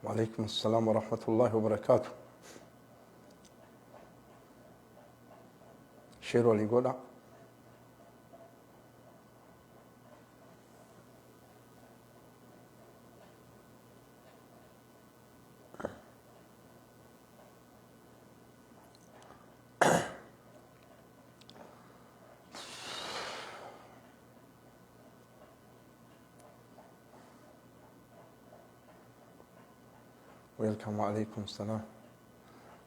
Waalaikum assalam wa rahmatullahi wa barakatuh. Share walii godha. Welcome. Wa alaikum salam.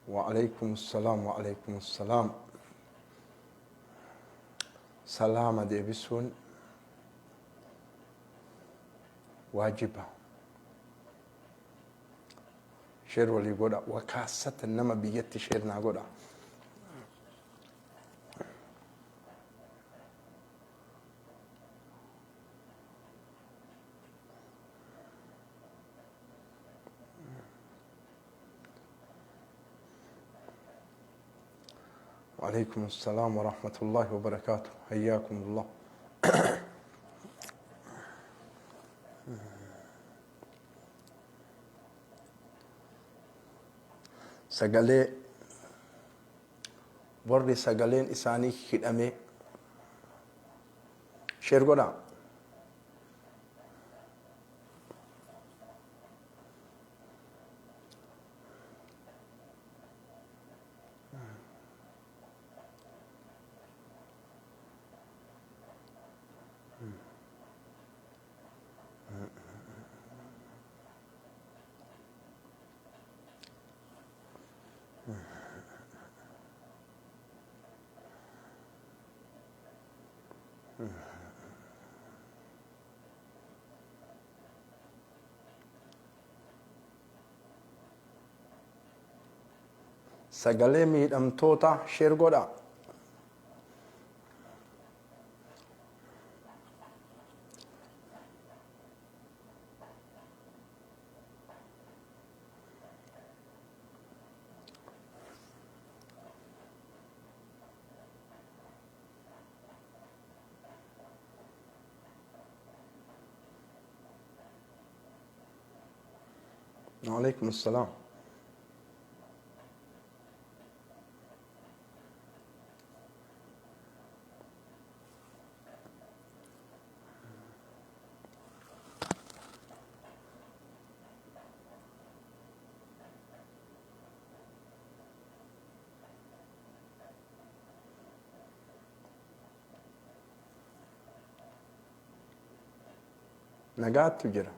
Wa alaikum salam. Wa alaikum salam. Salaama deebisuun waajiba. Share walii godha. Wakaasatan nama biyyatti share naa godha. وعليكم السلام ورحمة الله وبركاته حياكم الله. Sagalee warri sagaleen isaanii hidhamee share godhaa. Sagalee miidhamtoota share godhaa. وعليكم السلام. Nagaattu jira.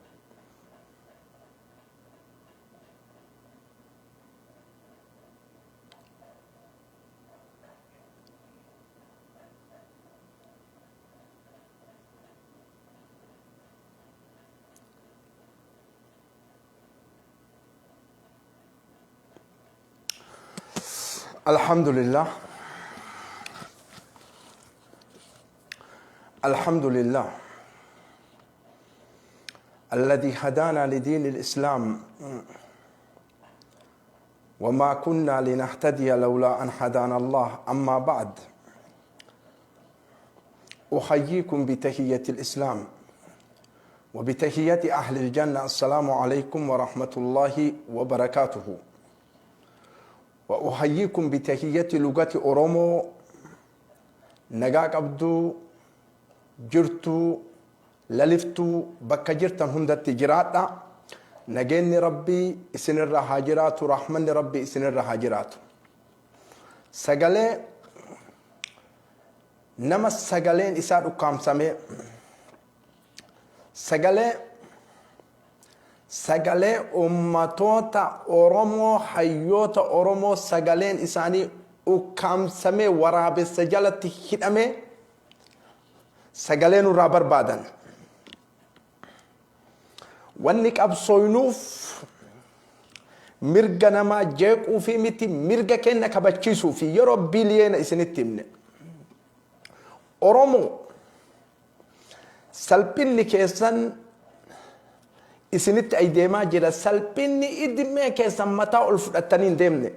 الحمد لله، الحمد لله الذي هدانا لدين الإسلام وما كنا لنهتدي لولا أن هدانا الله. أما بعد، أحييكم بتحية الإسلام وبتحية أهل الجنة، السلام عليكم ورحمة الله وبركاته. وأحييكم بتحية لغة أورومو. Nagaa qabduu? Jirtuu? Laliftuu? Bakka jirtan hundatti jiraadha. Nageenyi Rabbii isinirra haa jiraatu, rahmanni Rabbii isinirra haa jiraatu. Sagalee nama sagaleen isaa dhukkaamsamee, sagalee ummatoota Oromoo, hayyoota Oromoo sagaleen isaanii ukkaamsamee waraabessa jalatti hidhamee sagalee nurraa barbaadan. Wanni qabsooynuuf mirga namaa jeequu fi miti, mirga keenya kabachiisuu fi yeroo biliyeena isinitti himne. Oromoo, salphinni keessan isinitti ay deemaa jira. Salphinni idmee keessan mataa ol fudhattanii hin deemne.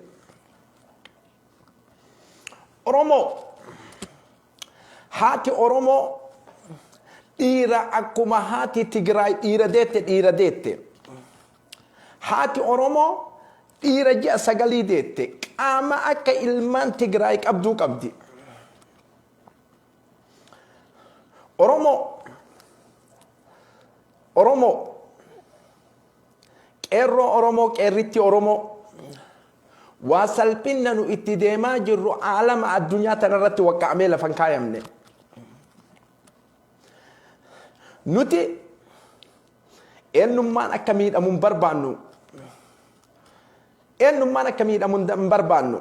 Oromoo, haati Oromoo dhiira akkuma haati Tigraay dhiira deette dhiira deette. Haati Oromoo dhiira ji'a sagalii deette qaama akka ilmaan Tigraay qabduu qabdi. Oromoo, Oromoo, qeerroo Oromoo, qeerritti Oromoo, waa salphinna nu itti deemaa jirru aalama addunyaa tanarratti waqqa'amee lafa hin kaayamne. Nuti eenyummaan akka miidhamu hin barbaannu. Eenyummaan akka miidhamu hin barbaannu.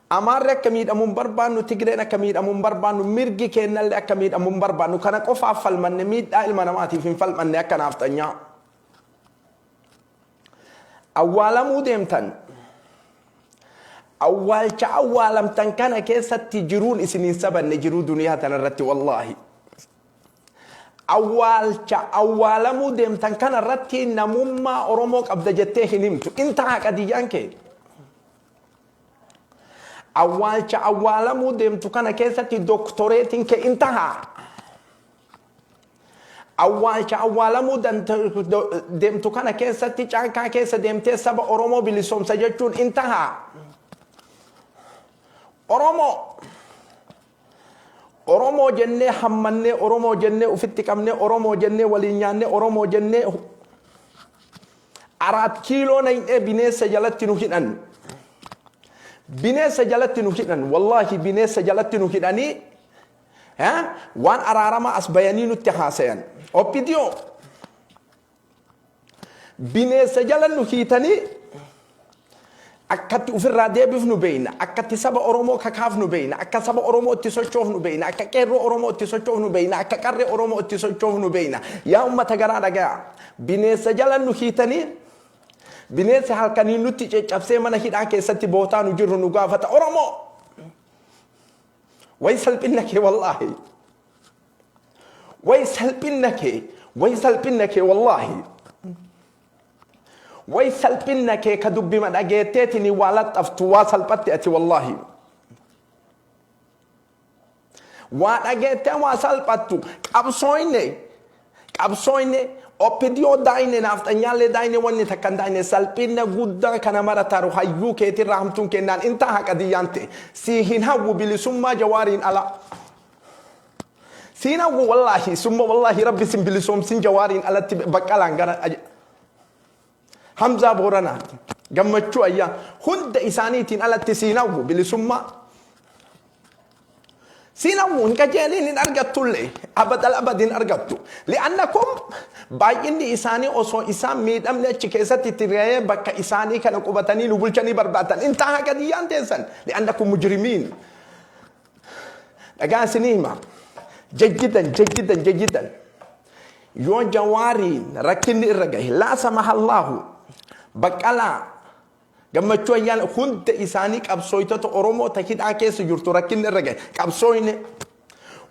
Amaarri akka miidhamu hin barbaannu, Tigreen akka miidhamu hin barbaannu, mirgi keennallee akka miidhamu hin barbaannu. Kana qofaaf falmanne, miidhaa ilma namaatiif hin falmanne akka naafxanyaa. Awwaalamuu deemtan. Awwaalcha awwaalamtan kana keessatti jiruun isin hin sabanne jiruu duniyaa tanarratti, wallaahi. Awwaalcha awwaalamuu deemtan kana irratti namummaa Oromoo qabda jettee hin himtu. Intaha qadiyyaan kee. Awwaalcha awwaalamuu deemtu kana keessatti doktoreetiin kee intaha. Awwaalcha awwaalamuu deemtu kana keessatti caakkaa keessa deemtee saba Oromoo bilisoomsa jechuun intaha. Oromoo. Oromoo jennee hammannee, Oromoo jennee ufitti qabnee, Oromoo jennee waliin nyaannee, Oromoo jennee Araat Kiiloo naqnee bineensa jalatti nu hidhan. Bineensa jalatti nu hidhan. Wallaahi, bineensa jalatti nu hidhanii waan araaramaa as bayanii nutti haasayan. OPDO bineensa jala nu hiitanii akkatti ofirraa deebifnu beeyna, akkatti saba Oromoo kakaafnu beeyna, akka saba Oromoo itti sochoofnu beeyna, akka qeerroo Oromoo itti sochoofnu beeyna, akka qarree Oromoo itti sochoofnu beeyna. Yaa ummata garaa dhagaya, bineensa jala nu hiitanii bineensi halkanii nutti caccabsee mana hidhaa keessatti bootaa nu jirru nu gaafata. Oromoo, way salphinna kee, wallaahi, way salphinna kee, way salphinna kee, wallaahi, way salphinna kee. Ka dubbima dhageetteetini waa laxxaftu, waa salphatti ati, wallaahi. Waa dhageettee waa salphattu. Qabsooyne, qabsooyne, OPDO daayne, naafxanyaallee daayne, wanni takka hin daayne. Salphinna guddaa kana mara taru hayyuu keetirraa hamtuun kennaan intaa haqa diyyaan ta'e sii hin hawwu. Bilisummaa Jawaariin ala siin hawwu, wallaahi, summa wallaahi, Rabbi sin bilisoomsin Jawaariin alatti. Baqqalaan gara Hamzaa Booranaati, Gammachuu Ayyaa, hunda isaaniitiin alatti siin hawwu. Bilisummaa siin hawwu, hin qajeeliin, hin argattullee, abadal abad hin argattu. Li'annakum baay'inni isaanii osoo isaan miidhamni achi keessatti itti gahee bakka isaanii kana qubatanii nu bulchanii barbaatan. Intaha gadiyyaan teessan, li'annakum mujrimiin. Dhagaa isinii hima, jajjidan, jajjidan, jajjidan. Yoo Jawaariin rakkinni irra gahe, laa samahallaahu, Baqqalaa, Gammachuu Ayyaana, hunda isaanii, qabsooytota Oromoo ta hidhaa keessa jirtu rakkinni irra gahe, qabsooyne,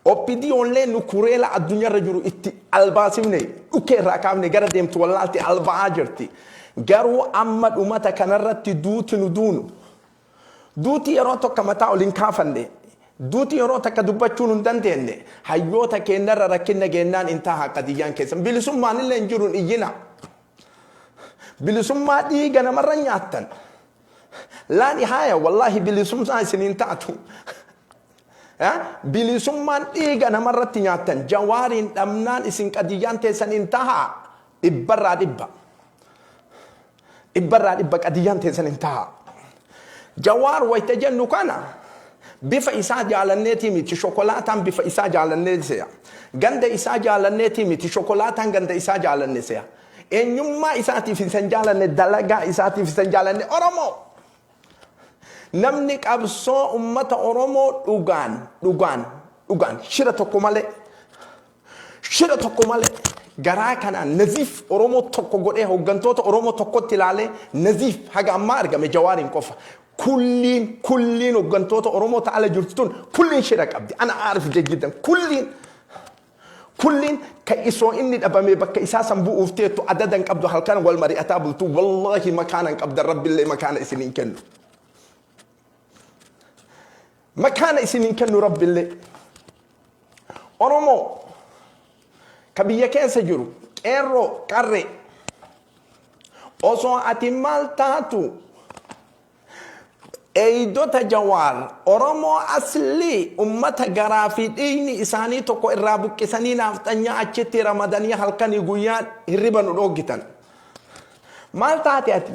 OPDOnlee nu kureela addunyaarra jiru itti albaasifne, dhukkee irraa kaafne, gara deemtu wallaalti, alba'aa jirti. Garuu amma dhumata kanarratti duuti nu duunu, duuti yeroo tokko mataa ol hin kaafanne, duuti yeroo takka dubbachuun hin dandeenye. Hayyoota keenyarra rakkinna geennaan intaha qadiyyaan keessan. Bilisummaan illee hin jiru hin iyyina. Bilisummaa dhiiga namarra nyaattan. Laa nihaaya, wallaahi, bilisummaa isiniin taatu. Bilisummaan dhiiga namarratti nyaattan. Jawaariin dhabnaan isin qadiyyaan teessan intaha dhibbarraa dhibba. Dhibbarraa dhibba qadiyyaan teessan intaha. Jawaar wayita jennu kana bifa isaa jaalanneetii miti, shokolaataan bifa isaa jaalannee se'a. Ganda isaa jaalanneetii miti, shokolaataan ganda isaa jaalanne se'a. Eenyummaa isaatiif isan jaalanne, dalagaa isaatiif isan jaalanne. Oromoo. Namni qabsoo ummata Oromoo dhugaan, dhugaan, dhugaan, shira tokko malee, shira tokko malee, garaa kanaan naziif Oromoo tokko godhee hooggantoota Oromoo tokkotti ilaalee naziif haga ammaa argame Jawaariin qofa. Kulliin, kulliin hooggantoota Oromoo ta'ala jirtu tun kulliin shira qabdi. Ana aarif jejjidan kulliin. Kulliin ka isoo inni dhabame bakka isaa san bu'uuf teettu adadan qabdu, halkan wal mari'ataa bultu, wallaahi makaana hin qabdan. Rabbillee makaana isiniin kennu. Makaana isiniin kennu Rabbillee. Oromoo ka biyya keessa jiru, qeerroo, qarree. Osoo ati maal taatu eeydota Jawaar Oromoo aslii ummata garaa fi dhiigni isaanii tokko irraa buqqisanii naafxanyaa achitti ramadanii halkanii guyyaa hirriba nu dhooggitan. Maal taate ati?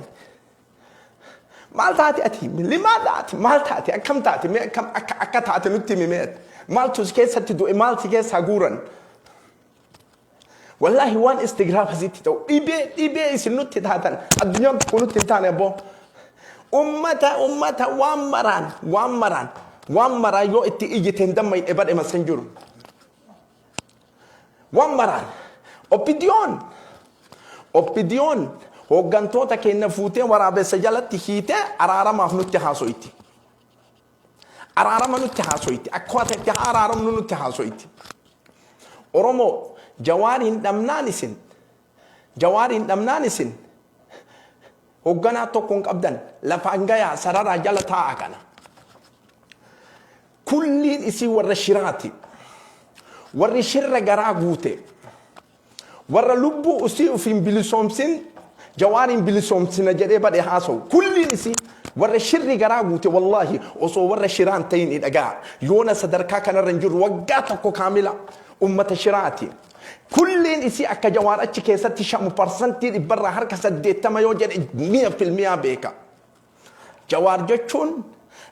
Maal taate ati? Limaadha ati? Maal taate? Akkam taate? Mee akkam akka akka taate nutti himi mee ati? Maaltu si keessatti du'e? Maal si keessaa guuran? Wallaahi waan istigraaf asitti ta'u dhibee dhibee isin nutti taatan addunyaan tokko nutti hin taane abboo. Ummata ummata waan maraan waan maraan waan maraan yoo itti iyyite hin dammayne badhe masan jiru. Waan maraan oppidiyoon oppidiyoon hooggantoota keenya fuutee waraabessa jalatti hiitee araaramaaf nutti haasoyti. Araarama nutti haasoyti. Akkaataa itti haa araaramnu nutti haasoyti. Oromoo Jawaar hin dhabnaan isin Jawaar hin dhabnaan isin hoogganaa tokko hin qabdan lafaan gayaa sararaa jala taa'a kana. Kulliin isii warra shiraati. Warri shirra garaa guute. Warra lubbuu usii ufiin bilisoomsin Jawaariin bilisoomsina jedhee badhe haasa'u. Kulliin isii warra shirri garaa guute. Wallaahi osoo warra shiraan ta'in dhagaa yoona sadarkaa kanarra hin jirru waggaa tokko kaamila ummata shiraati. Kulliin isii akka Jawaar achi keessatti shamu 80% yoo jedhe mi'a filmiyaa beeka. Jawaar jechuun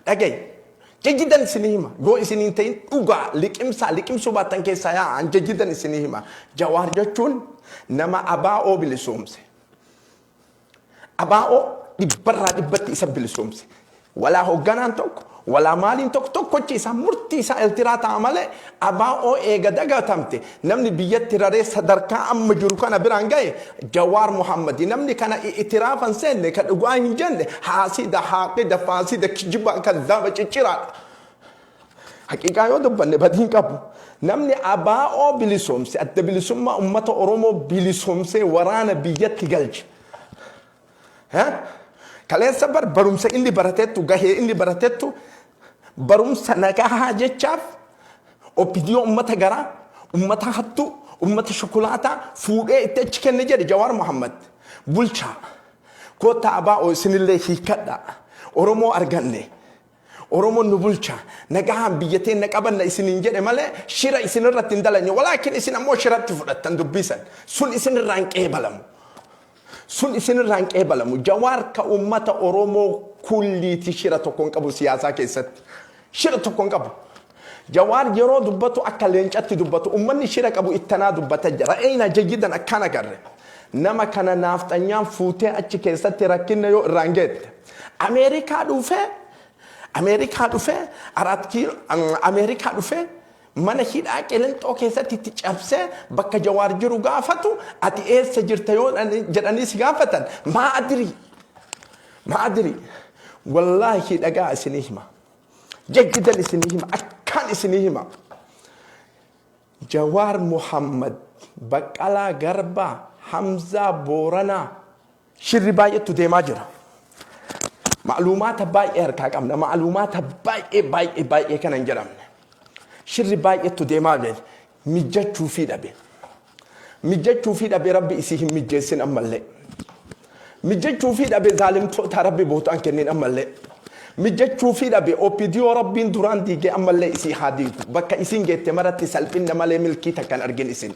dhagayi. Jajjidan isinii hima. Yoo isinii hin ta'in dhugaa liqimsaa liqimsuu baattan keessaa yaa'an jajjidan isinii hima. Jawaar jechuun nama abaa'oo bilisoomse. Abaa'oo 100% isa bilisoomse. Walaa hoogganaan tokko, walaa maaliin tokko tokkochi isaa murtii isaa eltiraa ta'a malee abaa'oo eega dagatamte namni biyyatti raree sadarkaa amma jiru kana biraan gahe Jawaar Muhammadi. Namni kana itiraafan seenne ka dhugaa hin jenne haasida, haaqida, faasida, kijibaa, kazzaaba, cicciraadha. Haqiiqaa yoo dubbanne badii hin qabu. Namni abaa'oo bilisoomse, adda bilisummaa uummata Oromoo bilisoomsee waraana biyyatti galche. Kaleessa bar barumsa inni baratettu gahee inni baratettu barumsa nagahaa jechaaf OPDO ummata garaa, ummata hattuu, ummata shukulaataa fuudhee itti achi kenne jedhe Jawaar Mohammad. Bulchaa koottaa abaa'oo isinillee hiikkadha. Oromoo arganne. Oromoon nu bulcha nagahaan biyya teenna qabanna isiniin jedhe malee shira isinirratti hin dalanye. Walaakin isin ammoo shiratti fudhattan dubbisan sun isinirraa hin qeebalamu. Sun isinirraa hin qeebalamu. Jawaar ka uummata Oromoo kulliiti, shira tokko hin qabu siyaasaa keessatti. Shira tokko hin qabu. Jawaar yeroo dubbatu akka leencatti dubbatu, uummanni shira qabu ittanaa dubbata jira. Ra'eena jayyidan akkaan agarre. Nama kana naafxanyaan fuutee achi keessatti rakkinna yoo irraan geette. Ameerikaa dhufee Ameerikaa dhufee Araat Kiiloo Ameerikaa dhufee mana hidhaa Qilinxoo keessatti itti cabsee bakka Jawaar jiru gaafatu, ati eessa jirta yoo jedhanii si gaafatan, maa adirii maa adirii. Wallaahi dhagaa isinii hima, jajjidan isinii hima, akkaan isinii hima. Jawaar Muhammad, Baqqalaa Garbaa, Hamzaa Booranaa, shirri baay'eetu deemaa jira. Macluumaata baay'ee harkaa qabna. Macluumaata baay'ee baay'ee baay'ee kana hin jedhamne. Shirri baay'eetu deemaa jira. Mijachuufii dhabe. Mijachuufii dhabe, Rabbi isii hin mijeessin ammallee. Mijachuufii dhabe, zaalimtoota Rabbi bootaan kennin ammallee. Mijachuufii dhabe, OPDO Rabbiin duraan diige ammallee isii haa diigu. Bakka isiin geette maratti salphinna malee milkii takkan argin isin.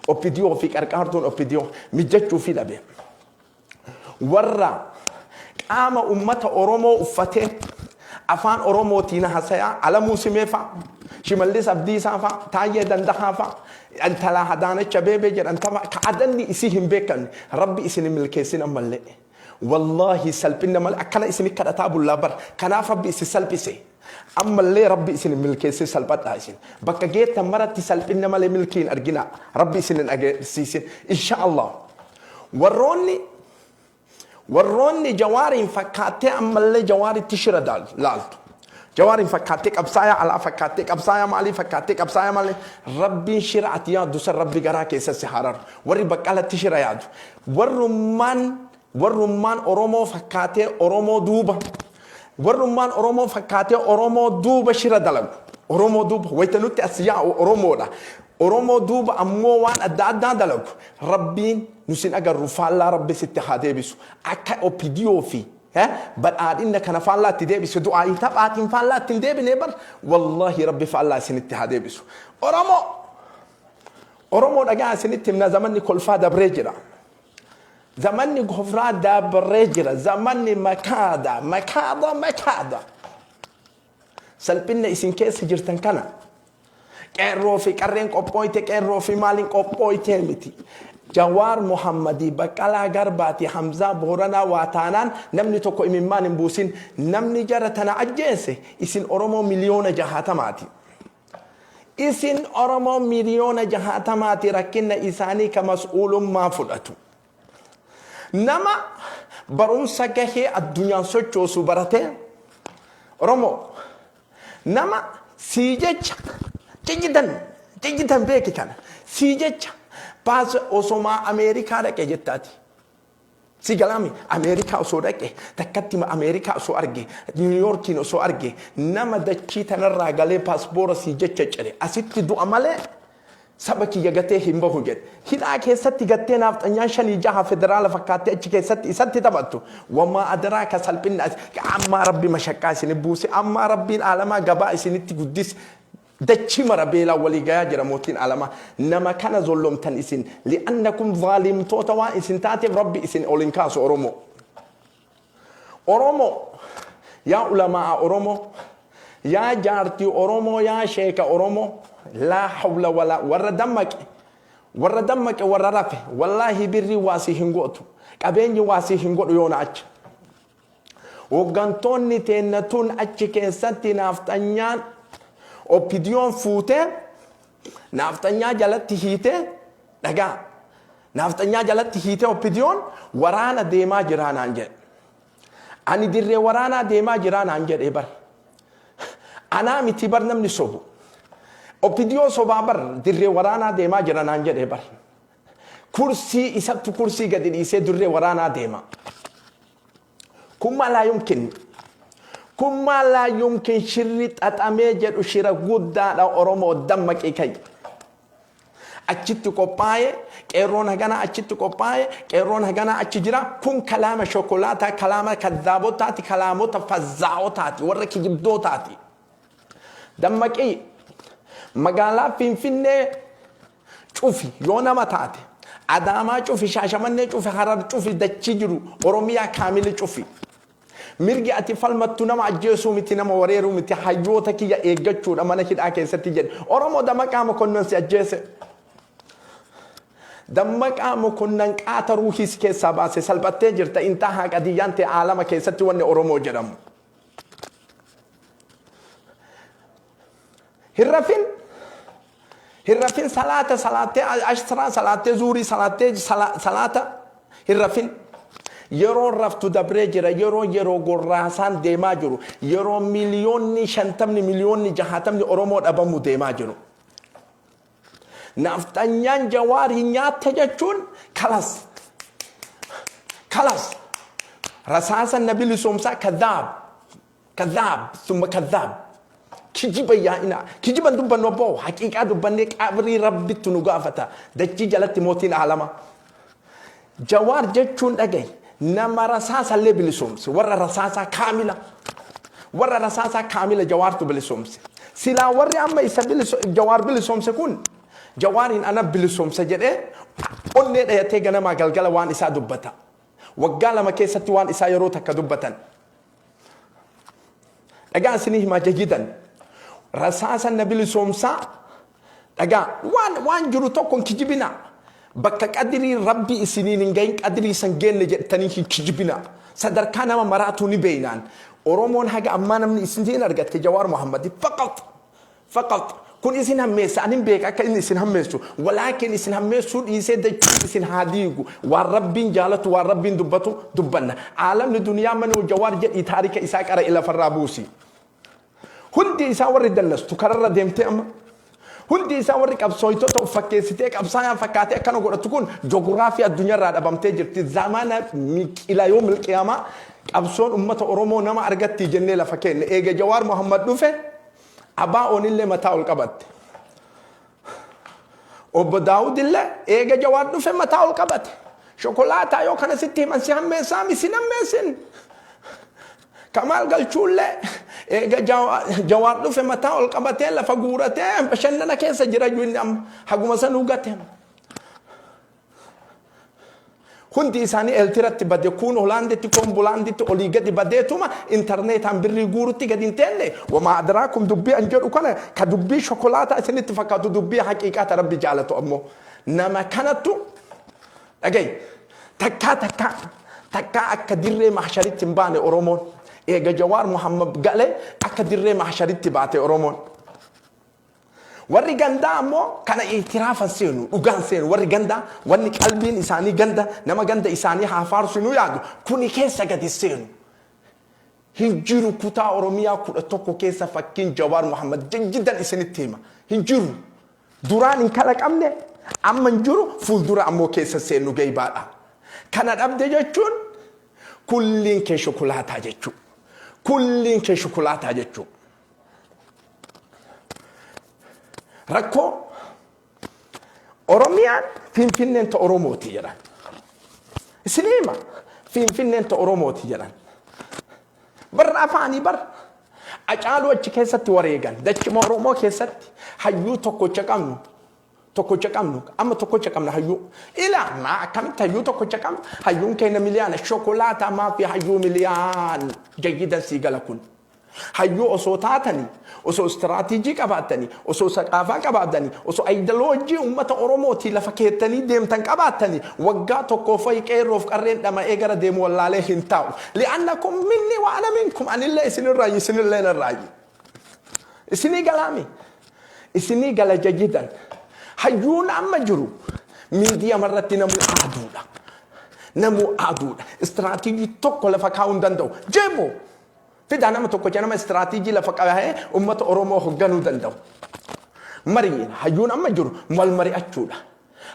OPDO fi qarqaartuun OPDO mijachuufii dhabe. Warra qaama ummata Oromoo uffatee afaan Oromootiin hasayaa Alamuu Simee fa'a, Shimallis Abdiisaa fa'a, Taayyee Dandahaa fa'a, intala Adaanech Abeebee jedhan fa'a ka adanni isii hin beekamne Rabbi isin hin milkeessin ammallee. Wallaahi salphinna malee akkana isin kadhataa bullaa bar. Kanaaf Rabbi isin salphise. Ammallee Rabbi isin hin milkeessin, salphadhaa isin. Bakka geettan maratti salphinna malee milkii hin arginaa. Rabbi isin hin agarsiisin. Insha Allah. Warroonni Jawaariin fakkaattee ammallee Jawaaritti shira laaltu. Jawaariin fakkaattee qabsaayaa alaa fakkaattee qabsaayaa maalii fakkaattee qabsaayaa maalii, Rabbiin shira ati yaaddu san Rabbi garaa keessa si hararu. Warri Baqqalatti shira yaadu. Warrummaan Oromoo fakkaatee Oromoo duuba. Warrummaan Oromoo fakkaatee Oromoo duuba shira dalagu. Oromoo duuba wayita nutti as yaa'u Oromoodha. Oromoo duuba ammoo waan adda addaa dalagu, Rabbiin nu sin agarru, faallaa Rabbi sitti haa deebisu. Akka OPDO fi Badhaadhinna kana faallaa itti deebise, du'aa'ii taphaatiin faallaa itti hin deebine bar, wallaahi Rabbi faallaa isinitti haa deebisu. Oromoo, Oromoo, dhagaa isinitti himna, zamanni kolfaa dabree jira. Zamanni kofraa dabree jira. Zamanni makaada, makaada, makaada. Salphinna isin keessa jirtan kana, qeerroo fi qarreen qophooyte, qeerroo fi maaliin qophooytee miti. Jawaar Muhammadii, Baqqalaa Garbaati, Hamzaa Booranaa waa taanaan namni tokko imimmaan hin buusin. Namni jara tana ajjeese isin Oromoo 60,000,000ti. Isin Oromoo 60,000,000ti rakkinna isaanii ka mas'uulummaa fudhatu. Nama barumsa gahee addunyaan sochoosu baratee, Oromoo, nama sii jecha ciccitan ciccitan beeki kana, sii jecha baasa osomaa Ameerikaa dhaqe jettaati. Si galaami, Ameerikaa osoo dhaqe, takkatti Ameerikaa osoo arge, Niiyorkiin osoo arge, nama dachii tanarraa galee paaspoora sii jecha cire, asitti du'a malee saba kiyya gatee hin bahu jedhe. Hidhaa keessatti gattee naafxanyaan shanii jaha federaala fakkaattee achi keessatti isatti taphattu. Wamaa adaraa ka salphinna ammaa Rabbi mashaqqaa isin buuse, ammaa Rabbiin aalamaa gabaa isinitti guddise. Dachii mara beelaan walii gayaa jira mootiin aalamaa. Nama kana zollomtan isin, li'annakum zaalimtoota waan isin taateef Rabbi isin ol hin kaasu. Oromoo. Oromoo, yaa ulamaa Oromoo, yaa jaartii Oromoo, yaa sheeka Oromoo, laa hawla walaa, warra dammaqe, warra dammaqe, warra rafe, wallaahi birrii waasii hin gootu, qabeenyi waasii hin godhu yoona achi. Hooggantoonni teenna tun achi keessatti naafxanyaan OPDOn fuutee naafxanyaa jalatti hiitee, dhagaa, naafxanyaa jalatti hiitee OPDOn waraana deemaa jiraa naan jedhe. Ani dirree waraanaa deemaa jiraa naan jedhe bar. Anaa miti bar namni sobu. OPDO sobaa bar, dirree waraanaa deemaa jira naan jedhe bar. Kursii isattu kursii gadi dhiisee dirree waraanaa deema. Kun maa yumkin. Kun maa yumkin, shirri xaxamee jedhu shira guddaadha. Oromoo, dammaqii ka'i. Achitti qophaa'e, qeerroon haganaa achitti qophaa'e, qeerroon haganaa achi jira. Kun kalaama shokolaataa, kalaama kazzaabotaati, kalaamota fazzaa'otaati, warra kijibdootaati. Dammaqii, magaalaa Finfinnee cufi yoo nama taate, Adaamaa cufi, Shaashamannee cufi, Harar cufi, dachii jiru Oromiyaa kaamili cufi. Mirgi ati falmattu nama ajjeesuu miti, nama wareeruu miti, hayyoota kiyya eeggachuudha mana hidhaa keessatti jedhe. Oromoo, Dammaqaa Mokonnon si ajjeese. Dammaqaa Mokonnon qaata ruuhii si keessaa baase, salphattee jirta, intaa haaqadiyyaan ta'e aalama keessatti wanni Oromoo jedhamu. Hin rafin. Hin rafin, salaata salaattee, ashtiraa salaattee, zuurii salaattee, salaata hin rafin. Yeroon raftu dabree jira. Yeroo yeroo gorraasaan deemaa jiru. Yeroo 50,000,000, 60,000,000 Oromoo dhabamu deemaa jiru. Nafxanyaan Jawaarii nyaatte jechuun kalas. Kalas. Rasaasa na bilisoomsaa, kadhaab. Kadhaab. Summa kadhaab. Kijiba yaa'ina. Kijiban dubbannu abboo, haqiiqaa dubbannee qabrii Rabbitti nu gaafata. Dachii jalatti mootiin aalama. Jawaar jechuun, dhagahi, nama rasaasallee bilisoomse, warra rasaasaa kaamila, warra rasaasaa kaamila Jawaartu bilisoomse. Silaa warri amma isa Jawaar bilisoomse kun Jawaariin ana bilisoomse jedhee onnee dhayatee ganamaa galgala waan isaa dubbata. Waggaa 2 keessatti waan isaa yeroo takka dubbatan. Dhagaa isinii himaa jajidan. Rasaasa na bilisoomsaa, dhagaa, waan jiru tokko hin kijibinaa. Bakka qadirii Rabbi isiniin hin gahin, qadirii san geenne jettanii hin kijibinaa. Sadarkaa nama maraatu ni beeynaan. Oromoon haga ammaa namni isiniin argatte Jawaar Muhammadi faqat. Faqat. Kun isin hammeessa, anin beeka akka inni isin hammeessu. Walaakin isin hammeessuu dhiisee dachii isin haa diigu. Waan Rabbiin jaalatu, waan Rabbiin dubbatu dubbanna. Aalamni duniyaa manuu Jawaar jedhii taarika isaa qara lafarraa buusi. Hundi isaa warri dallastu kararra deemtee amma. Hundi isaa warri qabsooytota of fakkeessitee qabsaayaa fakkaatee akkana godhatu kun joogiraafii addunyaarraa dhabamtee jirti. Zamana ila yoomil qiyaamaa qabsoon uummata Oromoo nama argatti jennee lafa keenne. Eega Jawaar Muhammad dhufe abaa'oon illee mataa ol qabatte. Obbo Daawud illee eega Jawaar dhufe mataa ol qabate. Shokolaataa yoo kana sitti himan si hammeessaami si nammeessin. Kamaal Galchuullee eega Jawaar dhufe mataa ol qabatee lafa guuratee bashannana keessa jira iyyuu inni amma haguma sanuu gate. Hundi isaanii Eeltiratti bade kuun Holaanditti kuun Bulaanditti olii gadi badeetuma intarneetaan birrii guurutti gadi hin teenne. Wamaa adraakum dubbii an jedhu kana ka dubbii shokolaataa isinitti fakkaatu dubbii haqiiqaa ta Rabbi jaalatu ammoo nama kanattu dhagayi takkaa takkaa takkaa akka dirree mahsharitti hin baane Oromoon eega Jawaar Muhammad gale akka dirree mahsharitti baate Oromoon. Warri gandaa ammoo kana iitiraafan seenu, dhugaan seenu. Warri gandaa wanni qalbiin isaanii ganda, nama ganda isaanii haa faarsinuu yaadu, kuni keessa gadi seenu. Hin jiru kutaa Oromiyaa 11 keessa fakkiin Jawaar Muhammad jajjidan isinitti hima. Hin jiru. Duraan hin kalaqamne, amma hin jiru, fuuldura ammoo keessa seennu geeybaadha. Kana dhabde jechuun kulliin kee shukulaataa jechuu. Kulliin kee shukulaataa jechuu. Rakkoo Oromiyaan Finfinneen ta Oromooti jedhan. Isin hima Finfinneen ta Oromooti jedhan. Barra afaanii bar Acaaluu achi keessatti wareegan dachima Oromoo keessatti hayyuu tokkocha qabnu tokkocha qabnu amma tokkocha qabna hayyuu ila maa akkamitti hayyuu tokkocha qabna hayyuun keenya miliyaana shokolaataa maafi hayyuu miliyaan jayyidan sii gala kun. Hayyuu osoo taatanii, osoo istiraatiijii qabaattanii, osoo saqaafaa qabaattanii, osoo ayidaloojii uummata Oromootii lafa keettanii deemtan qabaattanii waggaa tokkoof wayi qeerroof qarreen dhama'ee gara deemu wallaalee hin taa'u. Li'annakum minni wa ana minkum anillee isinirraayyi isinillee narraayyi. Isinii galaami. Isinii gala jajidan. Hayyuun amma jiru miidiyama irratti namuu aaduudha. Namuu aaduudha. Istiraatiijii tokko lafa kaa'uu hin danda'u. Jeeboo! Fidaa nama tokkocha nama istiraatiijii lafa kaa'ee uummata Oromoo hogganuu danda'u. Marii hayyuun amma jiru wal mari'achuudha.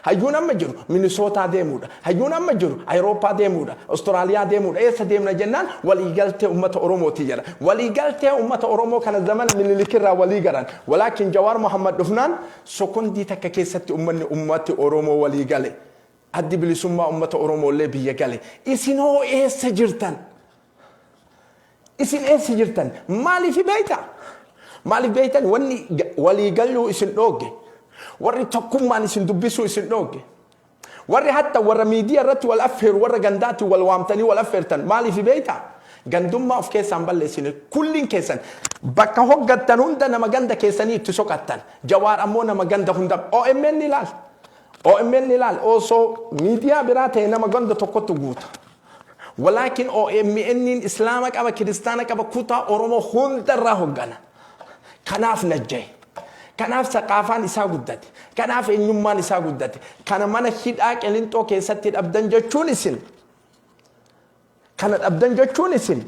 Hayyuun amma jiru Minisootaa deemuudha. Hayyuun amma jiru Ayirooppaa deemuudha. Ostiraaliyaa deemuudha. Eessa deemna jennaan waliigaltee uummata Oromooti jedha. Waliigaltee uummata Oromoo kana zamana Minilikirraa walii garan. Walaakin Jawaar Mohammad dhufnaan sokondii takka keessatti uummanni uummati Oromoo walii gale. Addi bilisummaa uummata Oromoollee biyya gale. Isin hoo eessa jirtan? Isin eessa jirtan? Maaliif beekta? Maaliif beektan? Wanni walii galuu isin dhoogge. Warri tokkummaan isin dubbisuu isin dhoogge. Warri hatta warra miidiyaa irratti wal affeeru warra gandaatti wal waamtanii wal affeertan maaliif beekta? Gandummaa of keessaan balleessine kulliin keessan bakka hoggattan hunda nama ganda keessanii itti soqattan. Jawaar ammoo nama ganda hunda OMN ilaal. OMN ilaal osoo miidiyaa biraa ta'e nama ganda tokkotti guuta. Walaakin OMN'n Islaama qaba, Kiristaana qaba, kutaa Oromoo hundarraa hoggana. Kanaaf najjaye. Kanaaf saqaafaan isaa guddate. Kanaaf eenyummaan isaa guddate. Kana mana hidhaa Qilinxoo keessatti dhabdan jechuun isin. Kana dhabdan jechuun isin.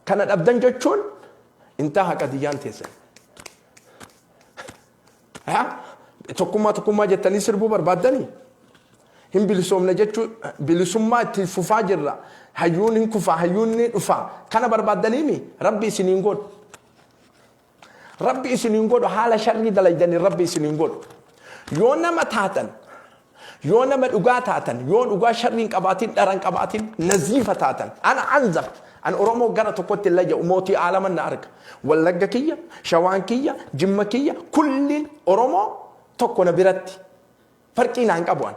Kana dhabdan jechuun intaha qadiyyaan teessan. Tokkummaa tokkummaa jettanii sirbuu barbaaddanii? Hin bilisoomna jechuu bilisummaa itti fufaa jirra. Hayyuun hin kufa, hayyuun ni dhufa. Kana barbaaddaniimi Rabbi isiniin godhu. Rabbi isiniin godhu haala sharrii dalaydanii Rabbi isiniin godhu. Yoo nama taatan, yoo nama dhugaa taatan, yoo dhugaa sharrii hin qabaatin, dhara hin qabaatin, naziifa taatan. Ana anzaf. An Oromoo gara tokkotti hin layya'u mootii aalaman na arga. Wallagga kiyya, Shawaan kiyya, Jimma kiyya, kulliin Oromoo tokko na biratti. Farqii naan qabu an.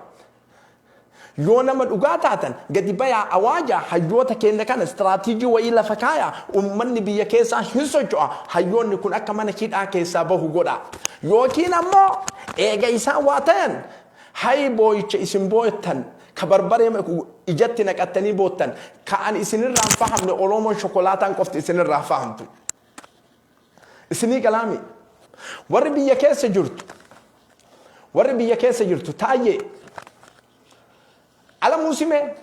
Yoo nama dhugaa taatan gadi bayaa awaajaa hayyoota keenya kana istiraatiijii wayii lafa kaayaa ummanni biyya keessaa hin socho'a hayyoonni kun akka mana hidhaa keessaa bahu godhaa. Yookiin ammoo eega isaan waa tayan hay booyicha isin booytan ka barbaree ijatti naqattanii boottan ka an isinirraa hin fahamne Oromoon shokolaataan qofti isinirraa fahamtu. Isinii galaami. Warri biyya keessa jirtu warri biyya keessa jirtu taayyee Alamuu Simee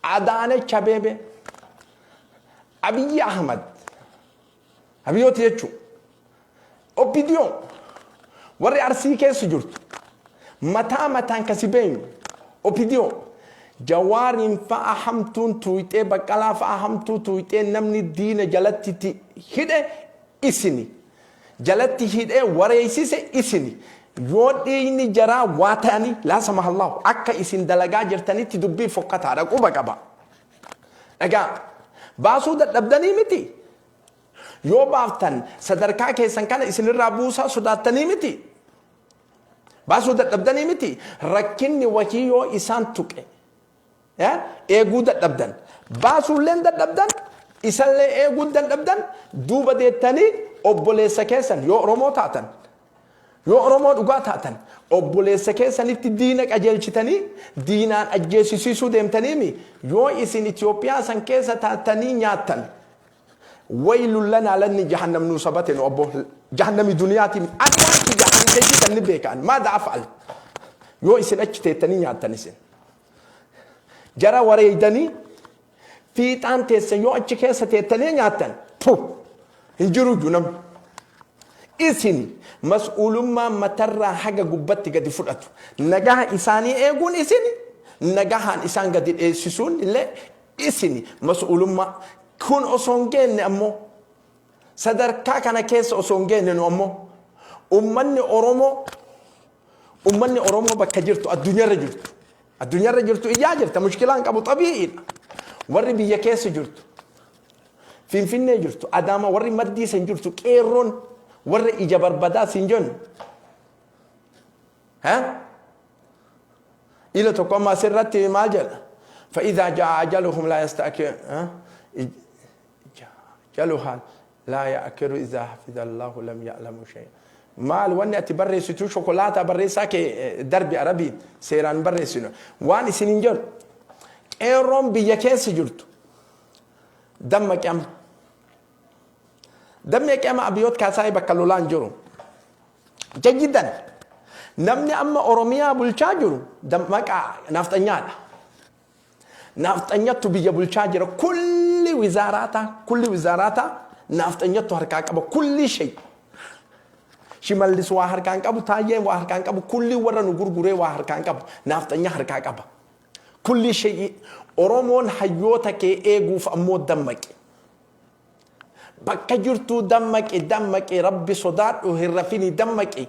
Adaanech Abeebee Abiyyi Ahmad Abiyyooti jechuun Oppidiyo warri Arsii keessa jirtu mataa mataan kasi beenyu Oppidiyo Jawaariin fa'a hamtuun tuuyxee Baqqalaa fa'a hamtuu tuuyxee namni diina jalatti hidhe isini. Jalatti hidhee wareeysise isini. Yoo dhiigni jaraa waa ta'anii laa samahallaahu akka isin dalagaa jirtanitti dubbii fokkataadha quba qaba. Dhagaa baasuu dadhabdanii miti. Yoo baaftan sadarkaa keessan kana isinirraa buusaa sodaattanii miti. Baasuu dadhabdanii miti. Rakkinni wahii yoo isaan tuqe eeguu dadhabdan. Baasuulleen dadhabdan isallee eeguu dadhabdan duuba deettanii obboleessa keessan yoo Oromoo taatan yoo Oromoo dhugaa taatan obboleessa keessanitti diina qajeelchitanii diinaan ajjeesisiisuu deemtaniimi yoo isin Itoophiyaa san keessa taatanii nyaattan waylun lanaa lanni jahannam nuu sabate nu obbo jahannami duniyaatiin ani waan kiyya ani jajjitan ni beekaan maada af'al yoo isin achi teettanii nyaattan isin jara wareeydanii fiixaan teessan yoo achi keessa teettanii nyaattan pu hin jiru iyyuu namni isin mas'uulummaa matarraa haga gubbatti gadi fudhatu nagaha isaanii eeguun isin nagahaan isaan gadi dheessisuun illee isin mas'uulummaa kun osoo hin geenne ammoo sadarkaa kana keessa osoo hin geenne nu ammoo ummanni Oromoo ummanni Oromoo bakka jirtu addunyaarra jirtu addunyaarra jirtu iyyaa jirta mushkilaan qabu xabii'iidha warri biyya keessa jirtu Finfinnee jirtu Adaama warri maddii san jirtu qeerroon warra ija barbadaa siin jennu ha ila tokko amma asirratti maal jedha فإذا جاء أجلهم لا يستأخر أجلها لا يأكل إذا حفظ الله لم يعلم شيئا maal wanni ati barreessitu shokolaataa barreessaa kee darbi arabiin seeraan barreessinu waan isin hin jedhu qeerroon biyya keessa jirtu dammaqi amma dammaqi amma Abiyoot Kaasaayii bakka lolaan jiru jajjidan namni amma Oromiyaa bulchaa jiru dammaqaa nafxanyaadha. Nafxanyattu biyya bulchaa jira kulli wizaaraata kulli wizaaraata nafxanyattu harkaa qaba kulli shay. Shimallis waa harkaan qabu Taayyeen waa harkaan qabu kulli warra nu gurguree waa harkaan qabu nafxanya harkaa qaba. Kulli shay Oromoon hayyoota kee eeguuf ammoo dammaqi. Bakka jirtuu dammaqi dammaqi rabbi sodaadhu hin rafini dammaqi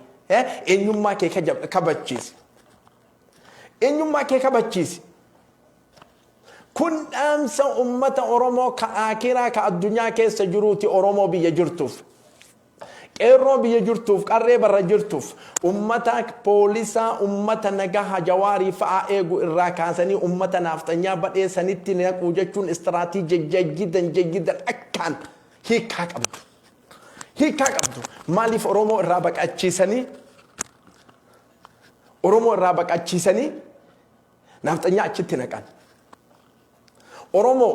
eenyummaa kee kabachiisi. Eenyummaa kee kabachiisi. Kun dhaamsa ummata Oromoo ka aakiraa ka addunyaa keessa jiruuti Oromoo biyya jirtuuf. Qeerroo biyya jirtuuf qarree barra jirtuuf ummata poolisaa ummata nagaha jawaarii fa'aa eegu irraa kaasanii ummata naafxanyaa badhee sanitti naquu jechuun istiraatiijii jajjidan jajjidan akkaan hiikaa qabdu. Hiikaa qabdu. Maaliif Oromoo irraa baqachiisanii Oromoo irraa baqachiisanii naafxanyaa achitti naqan. Oromoo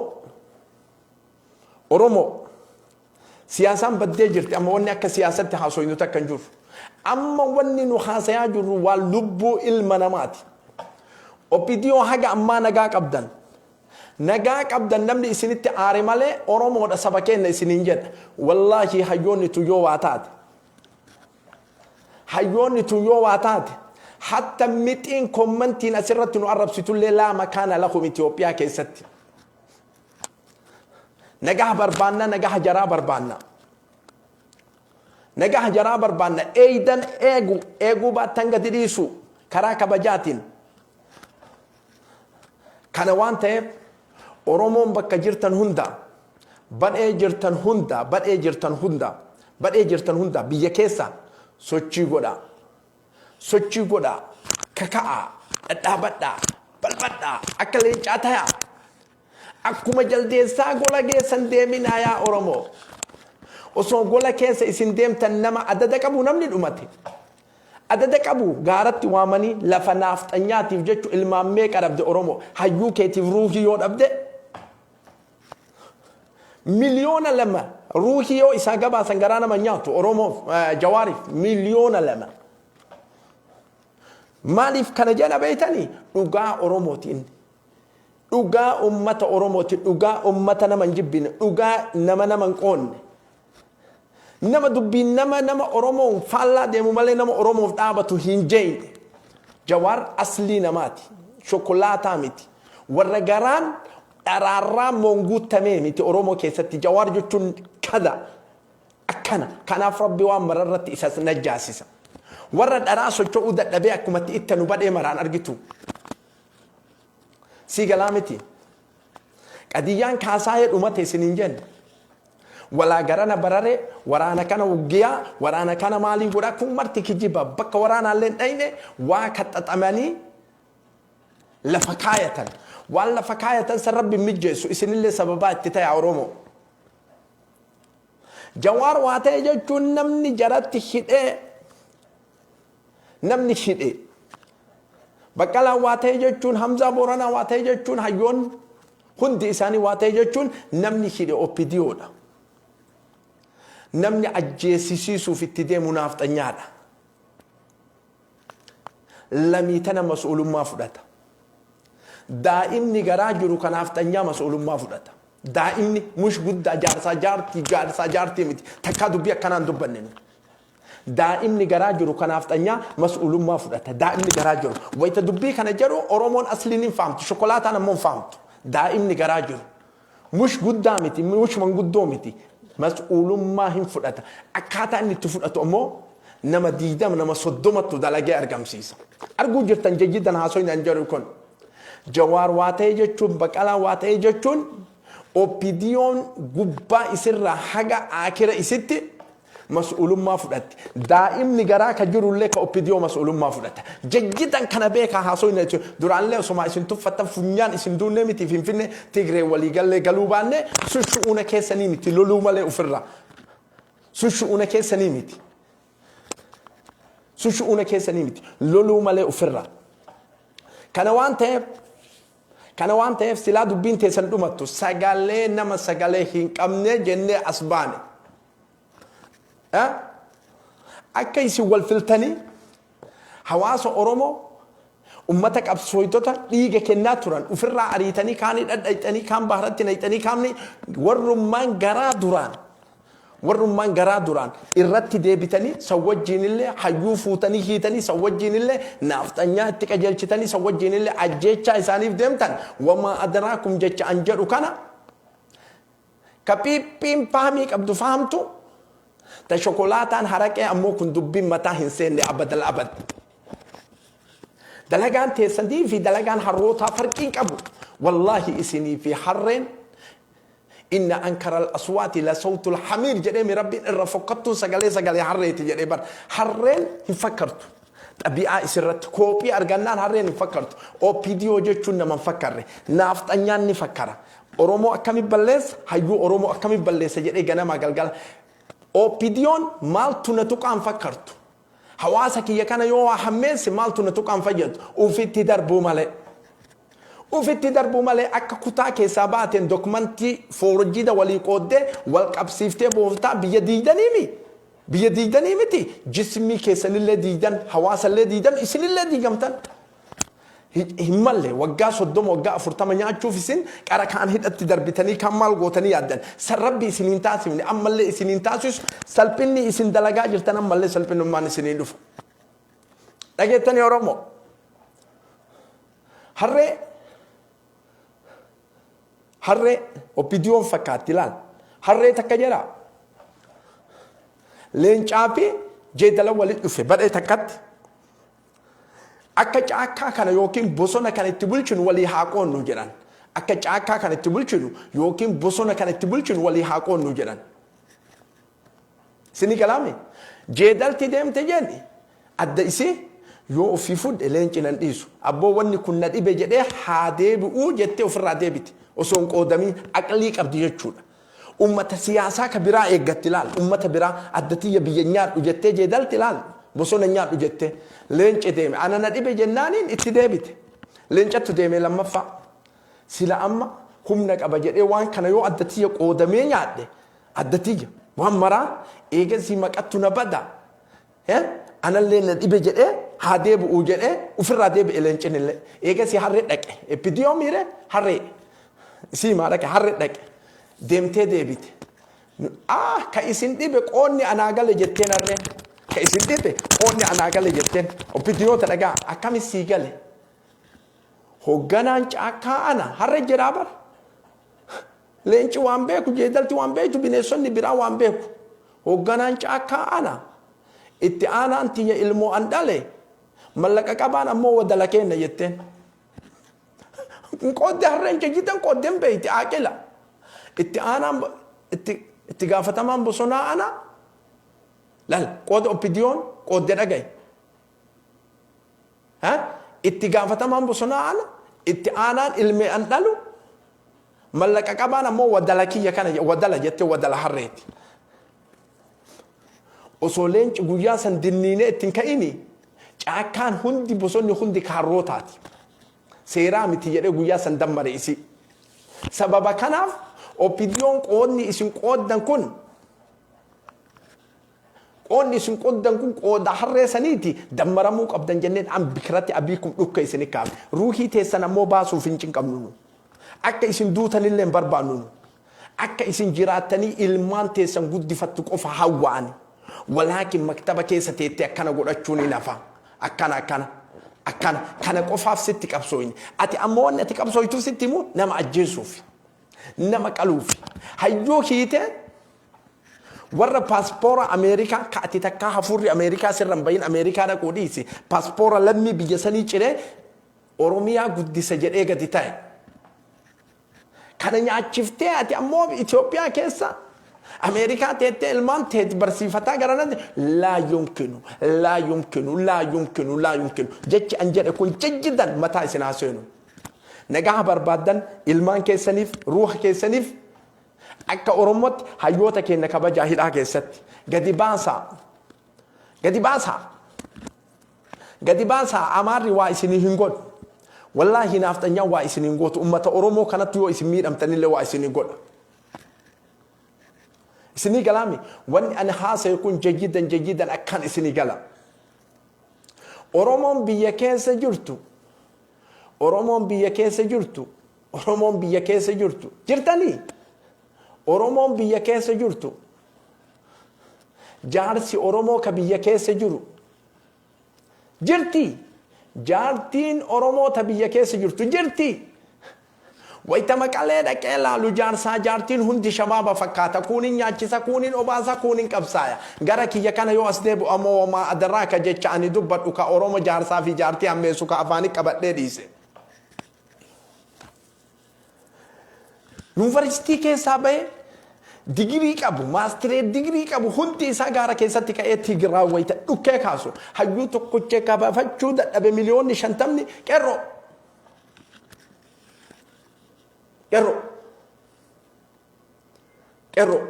Oromoo siyaasaan baddee jirti amma wanni akka siyaasatti haasoynu takka hin jiru. Amma wanni nu haasayaa jirru waan lubbuu ilma namaati. OPDO haga ammaa nagaa qabdan. Nagaa qabdan namni isinitti aare malee Oromoodha saba keenya isiniin jedha. Wallaahi hayyoonni tun yoo waa taate. Hayyoonni tun yoo waa taate. Hatta mixiin kommantiin asirratti nu arrabsitullee laa makaana lahum Itoophiyaa keessatti. Nagaha barbaanna nagaha jaraa barbaanna. Nagaha jaraa barbaanna eeydan eegu eeguu baattan gadi dhiisu karaa kabajaatiin. Kana waan ta'eef Oromoon bakka jirtan hunda badhee jirtan hunda badhee jirtan hunda badhee jirtan hunda biyya keessa sochii godhaa. Sochii godhaa kaka'aa dhadhaabadhaa balbadhaa akka leencaa tayaa. Akkuma jaldeessaa gola geessan deeminaa yaa Oromoo. Osoo gola keessa isin deemtan nama adada qabu namni dhumate. Adada qabu gaaratti waamanii lafa naafxanyaatiif jechu ilmaan meeqa dhabde Oromoo. Hayyuu keetiif ruuhii yoo dhabde 2,000,000 ruuhii yoo isaa gabaasan garaa nama nyaatu Oromoof Jawaariif 2,000,000. Maaliif kana jedha beeytanii dhugaa Oromooti inni. Dhugaa ummata Oromooti, dhugaa ummata nama hin jibbine, dhugaa nama nama hin qoonne. Nama dubbiin nama nama Oromoon faallaa deemu malee nama Oromoof dhaabatu hin jeeyne. Jawaar aslii namaati. Shokolaataa miti. Warra garaan dharaarraa moonguuttamee miti Oromoo keessatti. Jawaar jechuun kada. Akkana. Kanaaf Rabbi waan mararratti isa najjaasisa. Warra dharaa socho'uu dadhabee akkumatti itti nu badhee maraan argitu. Sii galaa miti. Qadiyyaan kaasaayee dhumate isin hin jenne. Walaa garana bararee, waraana kana wuggiyaa, waraana kana maalii godhaa, kun marti kijiba. Bakka waraanaallee hin dhayne, waa kaxaxamanii lafa kaayatan. Waan lafa kaayatan san Rabbi hin mijjeessu, isinillee sababaa itti tayaa Oromoo. Jawaar waa ta'e jechuun namni jaratti hidhee, namni hidhe. Baqqalaan waa ta'e jechuun, Hamzaa Booranaa waa ta'e jechuun, hayyoonni hundi isaanii waa ta'e jechuun namni hidhe OPDOdha. Namni ajjeesisiisuuf itti deemu naafxanyaadha. Lamii tana mas'uulummaa fudhata. Daa'imni garaa jiru ka naafxanyaa mas'uulummaa fudhata. Daa'imni mush guddaa, jaarsaa jaartii, jaarsaa jaartii miti. Takkaa dubbii akkanaa hin dubbanne nu. Daa'imni garaa jiru ka naafxanyaa mas'uulummaa fudhata. Daa'imni garaa jiru. Wayita dubbii kana jedhu Oromoon asliin hin fahamtu. Shokolaataan ammoo hin fahamtu. Daa'imni garaa jiru. Mush guddaa miti, mush manguddoo miti. Mas'uulummaa hin fudhata. Akkaataa inni itti fudhatu ammoo nama 20, nama 30ttu dalagee argamsiisa. Arguu jirtan jayyidan haasoyni an jedhu kun. Jawaar waa ta'e jechuun, Baqalaa waa ta'e jechuun, OPDOn gubbaa isirraa haga aakira isitti mas'uulummaa fudhatti. Daa'imni garaa ka jirullee ka OPDO mas'uulummaa fudhata. Jayyidan kana beekaa haasoyni jechuun duraanillee osomaa isin tuffattan funyaan isin duunnee miti. Finfinne Tigree waliigallee galuu baanne sun shu'uuna keessanii miti, loluu malee ofirraa. Sun shu'uuna keessanii miti. Sun shu'uuna keessanii miti. Loluu malee ofirraa. Kana waan ta'eef silaa dubbiin teessan dhumattu sagalee nama sagalee hin qabne jennee as baane. Akka isin wal filtanii hawaasa Oromoo, ummata qabsooytota dhiiga kennaa turan ofirraa ariitanii, kaanii dhadhayxanii, kaan baharatti nayxanii, kaamni warrummaan garaa duraan irratti deebitanii san wajjiinillee hayyuu fuutanii hiitanii, san wajjiinillee naafxanyaa itti qajeelchitanii, san wajjiinillee ajjeechaa isaaniif deemtan, wamaa adraakum jecha an jedhu kana ka phiiphiin fahamii qabdu fahamtu, ta shokolaataan haraqee ammoo kun dubbiin mataa hin seenne abadal abad. Dalagaan teessanii fi dalagaan harrootaa farqiin qabu. Wallaahi isinii fi harreen, inna ankara al-aswaati la sawtul hamiir jedhee mi Rabbiin, irra fokkattuun sagalee sagalee harreeti jedhee bar. Harreen hin fakkartu. Xabi'aa isirratti koophii argannaan harreen hin fakkartu. OPDO jechuun nama hin fakkarre. Naafxanyaan ni fakkara. Oromoo akkami balleessa? Hayyuu Oromoo akkami balleessa jedhee ganamaa galgala. OPDOn maaltu na tuqaan fakkartu. Hawaasa kiyya kana yoo waa hammeesse maaltu na tuqaan fayyadu? Ufitti darbuu malee. Ufitti darbuu malee akka kutaa keessaa baateen dokumentii foorjida walii qooddee wal qabsiiftee booftaa biyya diigdaniimi. Biyya diigdanii miti, jismii keessanillee diigdan, hawaasallee diigdan, isinillee diigamtan. Hin malle waggaa 30, waggaa 40 nyaachuuf isin qara kaan hidhatti darbitanii, kan maal gootanii yaaddan. San Rabbi isin hin taasifne, ammallee isin hin taasisu. Salphinni isin dalagaa jirtan ammallee salphinummaan isinii dhufa. Dhageettanii Oromoo? Harree, harree OPDOn fakkaatti ilaal. Harree takka jedha. Leencaa fi jeedala walitti dhufe badhee takkatti. Akka caakkaa kana yookiin bosona kana itti bulchinu walii haa qoonnu jedhan. Akka caakkaa kana itti bulchinu yookiin bosona kana itti bulchinu walii haa qoonnu jedhan. Sini galaame? Jeedalti deemte jedhi adda isii yoo ofii fudhe leenci nan dhiisu. Abboo, wanni kun na dhibe jedhee haa deebi'uu jettee ofirraa deebite. Osoo hin qoodamiin aqlii qabdi jechuudha. Ummata siyaasaa ka biraa eeggatti ilaal. Ummata biraa adda tiyya biyya nyaadhu jettee jeedalti ilaal. Bosona nyaadhu jettee. Leenci deeme. Ana na dhibe jennaaniin itti deebite. Leencattu deeme lammaffaa. Sila amma humna qaba jedhee waan kana yoo adda tiyya qoodamee nyaadhe, adda tiyya waan maraa eegasii maqattu na bada. Anallee na dhibe jedhee haa deebi'uu jedhee ofirraa deebi'e leencin illee. Eegasii harree dhaqe. Epidiyoo miire harree. Isii maa dhaqe, harree dhaqe. Deemtee deebite. Ah, ka isin dhibe qoonni anaa gale jetteen harreen. Ka isin dhibe qoonni anaa gale jetteen. Opidiyoota dhagaa, akkami sii gale? Hoogganaan caakkaa ana harree jedhaa bara. Leenci waan beeku, jeedalti waan beektu, bineensonni biraa waan beeku. Hoogganaan caakkaa ana. Itti aanaan tiyya ilmoo an dhale, mallaqa qabaan ammoo wadala keenna jetteen. Qoodde harreen jajjitan qooddeen beeyti aaqila. Itti aanaan itti itti gaafatamaan bosonaa ana lal qooda oppidiyoon qoodde dhagaye. Ha? Itti gaafatamaan bosonaa ana, itti aanaan ilmee an dhalu, mallaqa qabaan ammoo wadala kiyya kana wadala jette wadala harreeti. Osoo leenci guyyaa san dinniinee itti hin ka'ini caakkaan hundi bosonni hundi kaarrootaati. Seeraa miti jedhee guyyaa san dammare isii. Sababa kanaaf OPDOn qoodni isin qooddan kun qoodni isin qooddan kun qooda harree saniiti dammaramuu qabdan jenneen an bikiratti abiikum dhukka isini kaafne. Ruuhii teessan ammoo baasuuf hin cinqamnu nu. Akka isin duutanillee hin barbaannu nu. Akka isin jiraattanii ilmaan teessan guddifattu qofa hawwa ani. Walaakin maktaba keessa teettee akkana godhachuun hin hafa. Akkana akkana. Akkana. Kana qofaaf sitti qabsooyne. Ati ammoo wanni ati qabsooytuuf sitti himu nama ajjeesuuf. Nama qaluuf. Hayyuu hiitee warra paaspoora Ameerikaa ka ati takkaa hafuurri Ameerikaa sirra hin bahin Ameerikaa dhaquu dhiisi. Paaspoora lammii biyya sanii ciree Oromiyaa guddisa jedhee gadi ta'e. Kana nyaachiftee ati ammoo Itoophiyaa keessa Ameerikaa teettee ilmaan teeti barsiifataa gara natti laa yumkinu laa yumkinu laa yumkinu laa yumkinu jechi an jedhe kun jajjidan mataa isin haa seenu. Nagaa barbaaddan ilmaan keessaniif ruuha keessaniif akka Oromootti hayyoota keenya kabajaa hidhaa keessatti gadi baasaa gadi baasaa. Gadi baasaa Amaarri waa isinii hin godhu. Wallaahi naafxanyaan waa isin hin gootu. Ummata Oromoo kanatti yoo isin miidhamtanillee waa isinii godha. Isinii galaami wanni ani haasaye kun jayyidan jayyidan akkaan isinii gala. Oromoon biyya keessa jirtu Oromoon biyya keessa jirtu Oromoon biyya keessa jirtu jirtanii Oromoon biyya keessa jirtu Jaarsi Oromoo ka biyya keessa jiru jirti. Jaartiin Oromoo ta biyya keessa jirtu jirti. Wayita Maqalee dhaqee laalu jaarsaa jaartiin hundi shabaaba fakkaata. Kuunin nyaachisa, kuunin obaasa, kuunin qabsaaya. Gara kiyya kana yoo as deebi'u ammoo wamaa adraaka jecha ani dubbadhu ka Oromo jaarsaa fi jaartii hammeessu ka afaani qabadhee dhiise. Yuunivarsiitii keessaa bahee digirii qabu, maastireet digirii qabu hundi isaa gaara keessatti ka'ee Tigraay wayita dhukkee kaasu hayyuu tokkochee kabafachuu dadhabe miliyoonni shantamni qeerroo. Qeerroo. Qeerroo.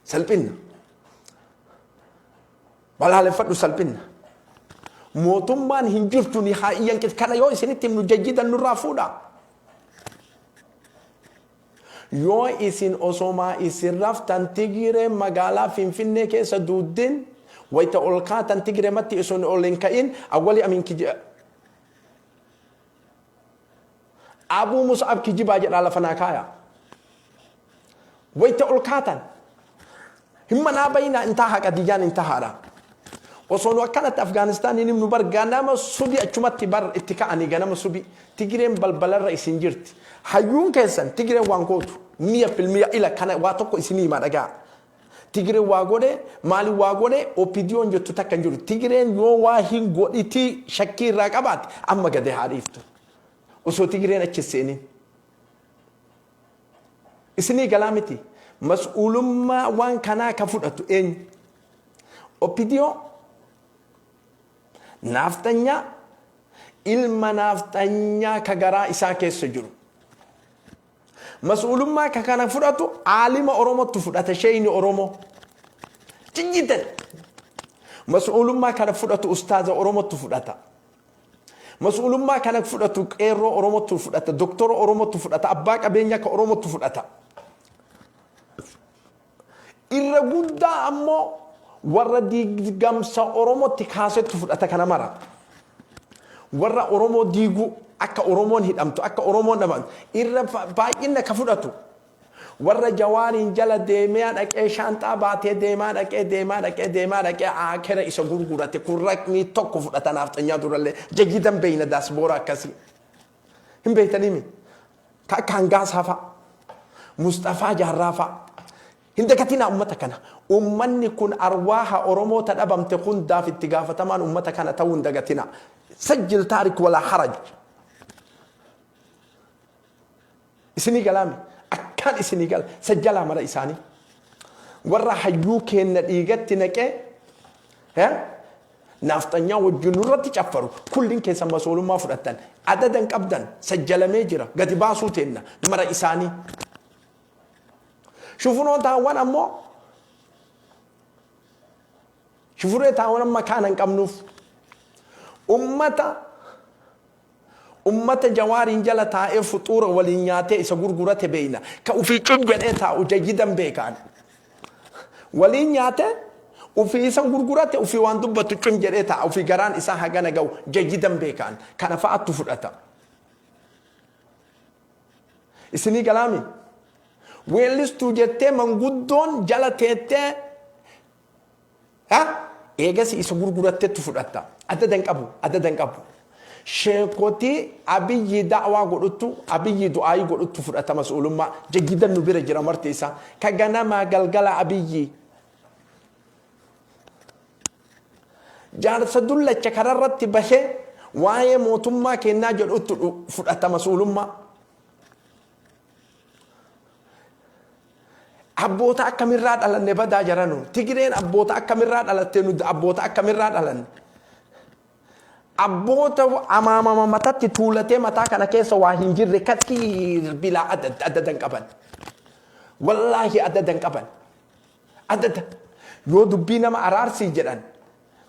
Salphinna. Balaaleffadhu salphinna. Mootummaan hin jirtu ni haa iyyan kana yoo isinitti himnu jajjidan nurraa fuudha. Yoo isin osomaa isin raftan Tigireen magaalaa Finfinnee keessa duuddin wayita ol kaatan Tigirematti isin ol hin ka'in awwali amin kiji Abuu Mus'ab kijibaa jedhaa lafa naa kaaya. Wayita ol kaatan hin manaa bayinaa intaa haqa diyyaan hin tahaadha. Osoo nu akkanatti Afgaanistaaniin himnu bar ganama subi achumatti bar itti ka'anii ganama subi Tigireen balbalarra isin jirti. Hayyuun keessan Tigireen waan gootu miya filmiya ila kana waa tokko isinii himaa dhagaa. Tigireen waa godhe maali waa godhe OPDOn jettu takka hin jiru. Tigireen yoo waa hin godhitii shakkii irraa qabaate amma gadi haa dhiiftu. Osoo Tigireen achi seenin. Isinii galaa miti. Mas'uulummaa waan kanaa ka fudhatu eenyu? OPDO naafxanyaa ilma naafxanyaa ka garaa isaa keessa jiru. Mas'uulummaa ka kana fudhatu aalima Oromottu fudhata sheeyni Oromoo. Jijjiitan. Mas'uulummaa kana fudhatu ustaaza Oromottu fudhata. Mas'uulummaa kana fudhatu qeerroo Oromottu fudhata, doktora Oromottu fudhata, abbaa qabeenyaa ka Oromottu fudhata. Irra guddaa ammoo warra diigamsa Oromootti kaasettu fudhata kana mara. Warra Oromoo diiguu akka Oromoon hidhamtu akka Oromoon dhabamtu irra baay'ina ka fudhatu warra Jawaariin jala deemee dhaqee shaanxaa baatee deemaa dhaqee deemaa dhaqee deemaa dhaqee aakera isa gurgurate kun raqmii tokko fudhata naafxanyaa durallee jayyidan beeyna daasboora akkasii. Hin beeytanii mi? Ka akka Hangaasaa fa'a. Musxafaa Jaarraa fa'a. Hin dagatinaa ummata kana. Ummanni kun arwaaha Oromoota dhabamte hundaaf itti gaafatamaan ummata kana ta'uu hin dagatinaa. Sajjil taarik walaa haraj. Isinii galaami? Akkaan isinii gala. Sajjalaa mara isaanii. Warra hayyuu keenna dhiigatti naqee naafxanyaa wajjin nurratti caffaru kulliin keessan masoolummaa fudhattan. Adadan qabdan sajjalamee jira. Gadi baasuu teenna mara isaanii. Shufunoo taawwan ammoo shufuree taawwan amma kaana hin qabnuuf ummata Jawaariin jala taa'ee fuxuura waliin nyaatee isa gurgurate beeyna. Ka ufii cub jedhee taa'u jayyidan beekaan. Waliin nyaatee ufii isa gurgurate, ufii waan dubbatu cim jedhee taa'a, ufii garaan isaa hagana ga'u jayyidan beekaan. Kana fa'attu fudhata. Isinii galaami? Weellistuu jettee manguddoon jala teettee ha? Eegasi isa gurgurattettu fudhatta. Adada hin qabu, adada hin qabu. Sheekotii Abiyyi da'waa godhuttu, Abiyyi du'aayii godhuttu fudhata mas'uulummaa. Jayyidan nu bira jira marti isaa. Ka ganamaa galgala Abiyyi. Jaarsa dullacha kararratti bahee waa'ee mootummaa kennaa jedhuttu fudhata mas'uulummaa. Abboota akkamirraa dhalanne badaa jaranu. Tigireen abboota akkamirraa dhalatte, nuti abboota akkamirraa dhalanne? Abboota amaamama matatti tuulatee mataa kana keessa waa hin jirre katiir bilaa adada hin qaban. Wallaahi adada hin qaban. Adada. Yoo dubbii nama araarsii jedhan,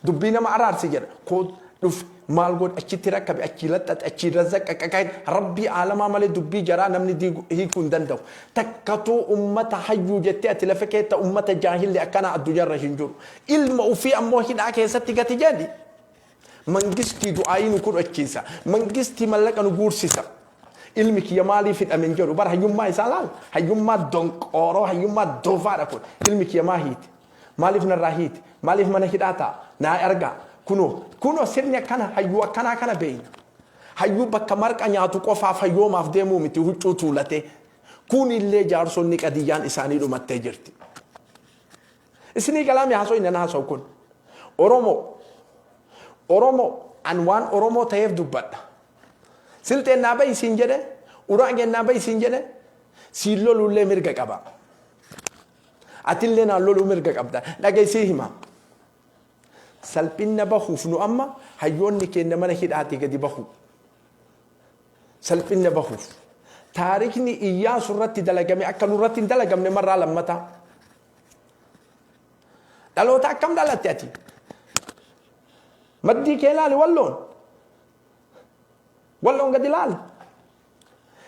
dubbii nama araarsii jedhan, koo dhuf maal godhe, achitti rakkabe, achii laxxaxe, achii razzaqqa, rabbii aalamaa malee dubbii jaraa namni diigu hiikuu hin danda'u. Takkatuu ummata hayyuu jettee ati lafa keetta ummata jaahilli akkanaa addunyaarra hin jiru. Ilma ofii ammoo hidhaa keessatti gati jedhi. Mangistii du'aayii nu kudhachiisa. Mangistii mallaqa nu guursisa. Ilmi kiyya maaliif hidhame hin jedhu. Bara hayyummaa isaa laal. Hayyummaa donqooroo, hayyummaa doofaadha kun. Ilmi kiyya maa hiite? Maaliif narraa hiite? Maaliif mana hidhaa ta'a? Naa ergaa. Kunoo, kunoo sirni akkana, hayyuu akkanaa kana beeyna. Hayyuu bakka marqa nyaatu qofaaf hayyoomaaf deemuu miti huccuu tuulatee. Kunillee jaarsonni qadiyyaan isaanii dhumattee jirti. Isinii galaami haasoo inni haasa'u kun? Oromoo. Oromoo. An waan Oromoo ta'eef dubbadha. Silxeen naa bahi siin jedhe, Uraageen naa bahi siin jedhe, siin loluullee mirga qaba. Atillee naan loluu mirga qabda. Dhageessii hima. Salphinna bahuuf nu amma hayyoonni keenya mana hidhaatii gadi bahu. Salphinna bahuuf. Taarikni Iyyaasu irratti dalagame akka nurratti hin dalagamne marraa lammataa. Dhaloota akkam dhalatte ati? Maddii kee ilaali walloon. Walloon gadi ilaali.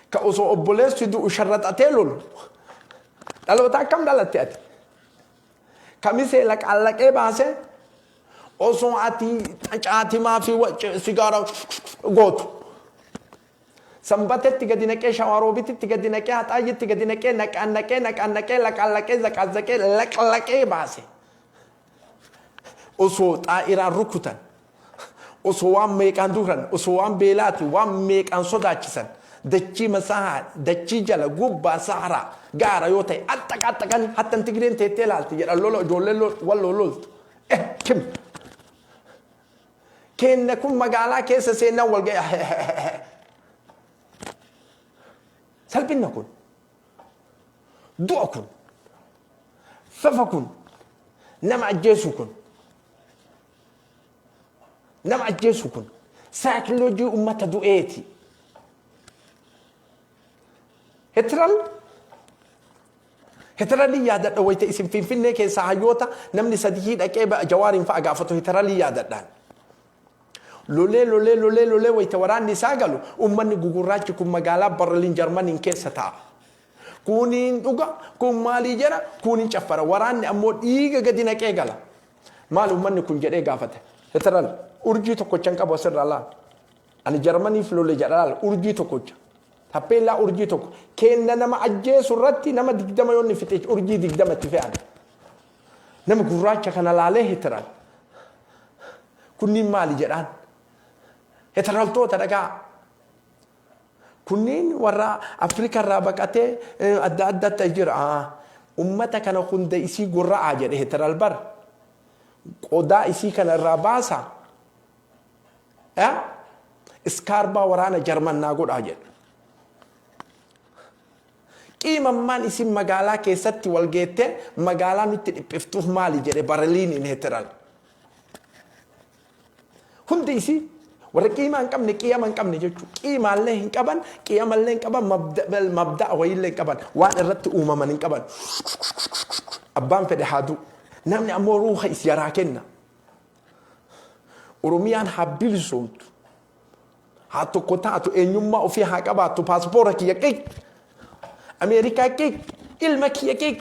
Ka osoo obboleessi du'u sharraxatee lolu. Dhaloota akkam dhalatte ati? Kamisee laqaallaqee baasee osoo ati caatimaa fi sigaaraa gootu. Sanbatetti gadi naqee, Shawaroobititti gadi naqee, Haxaayyitti gadi naqee, naqaan naqee, naqaan naqee, laqaallaqee, zaqaazaqee, laqlaqee baase. Osoo xaa'iraan rukutan, osoo waan meeqaan duran, osoo waan beelaati, waan meeqaan sodaachisan, dachii masahaa, dachii jala, gubbaa sahara, gaara yoo ta'e, axxaqa axxaqanii, hattan Tigireen teettee laalti jedhan lola ijoolleen walloo loltu. Eh, kim? Keenna kun magaalaa keessa seennaan wal ga'e. Salphinna kun. Du'a kun. Fafa kun. Nama ajjeesu kun. Nama ajjeesu kun. Saayikoloojii uummata du'eeti. Hitler Hitralii yaadadha wayita isin Finfinnee keessaa hayyoota namni sadihii dhaqee Jawaariin fa'a gaafatu Hitralii yaadadhaan. Lolee lolee lolee lolee wayita waraanni isaa galu uummanni gugurraachi kun magaalaa Berliin Jarmaniin keessa taa'a. Kuuniin dhuga, kun maalii jedha, kuuniin caffara. Waraanni ammoo dhiiga gadi naqee gala. Maal uummanni kun jedhee gaafate. Hitral urjii tokkocha hin qabu asirraa laal. Ani Jarmaniif lole jedha laal, urjii tokkocha. Tappeellaa urjii tokko. Keenna nama ajjeesu irratti nama 20 yoo inni fixe urjii 20 itti fe'an. Nama gurraacha kana laalee Hitral. Kunniin maali jedhaan. Hitraltoota dhagaa. Kunniin warra Afrika irraa baqatee adda addatti jira. Ummata kana hunda isii gorra'aa jedhe Hitler bar. Qodaa isii kana irraa baasaa. Iskaarbaa waraana Jarman naa godhaa jedhe. Qiimammaan isin magaalaa keessatti wal geettee magaalaa nutti dhiphiftuuf maali jedhe Barliiniin Hitler. Hundi isii warra qiimaa hin qabne, qiyama hin qabne jechuudha. Qiimaallee hin qaban, qiyamallee hin qaban, mabda'a wayiillee hin qaban, waan irratti uumaman hin qaban. Abbaan fedhe haa du'u. Namni ammoo ruuha is yaraa kenna. Oromiyaan haa bilisoomtu. Haa tokko taatu, eenyummaa ofii haa qabaattu, paaspoora kiyya qiq. Ameerikaa qiq, ilma kiyya qiq.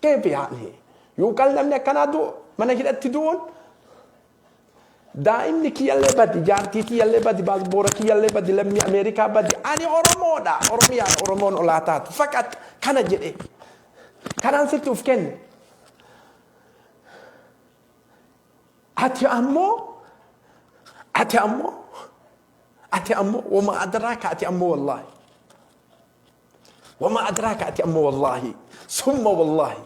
Keefi yaani yookaan namni akkanaa du'u mana hidhatti du'uun daa'imni kiyyallee badi, jaartii kiyyallee badi, paaspoora kiyyallee badi, lammii Ameerikaa badi, ani Oromoodha, Oromiyaan Oromoon olaa taatu faqat kana jedhe kanaan sitti uf kenne. Ati ammoo ati ammoo ati ammoo wama adraaka, ati ammoo wallaahi wama adraaka, ati ammoo wallaahi summa wallaahi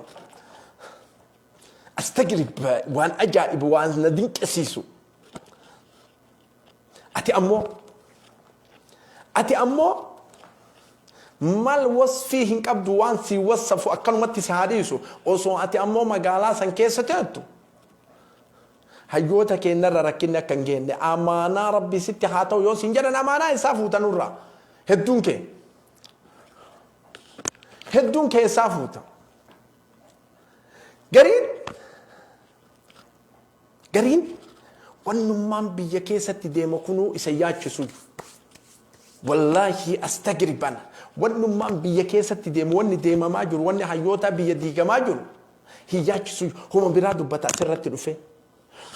astagrib, waan ajaa'ibu, waan na dinqisiisu. Ati ammoo mal wasfii hin qabdu, waan si wassafu akkanumatti si haa dhiisu. Osoo ati ammoo magaalaa san keessa teettu hayyoota keenyarra rakkinni akka hin geenne amaanaa Rabbi sitti haa ta'u yoo siin jedhan, amaanaa isaa fuutanurraa hedduun kee isaa fuuta. Gariin wannummaan biyya keessatti deema kunuu isa yaachisu. Wallaahi astagriban, wannummaan biyya keessatti deemu, wanni deemamaa jiru, wanni hayyoota biyya diigamaa jiru hin yaachisu. Homa biraa dubbata asirratti dhufe.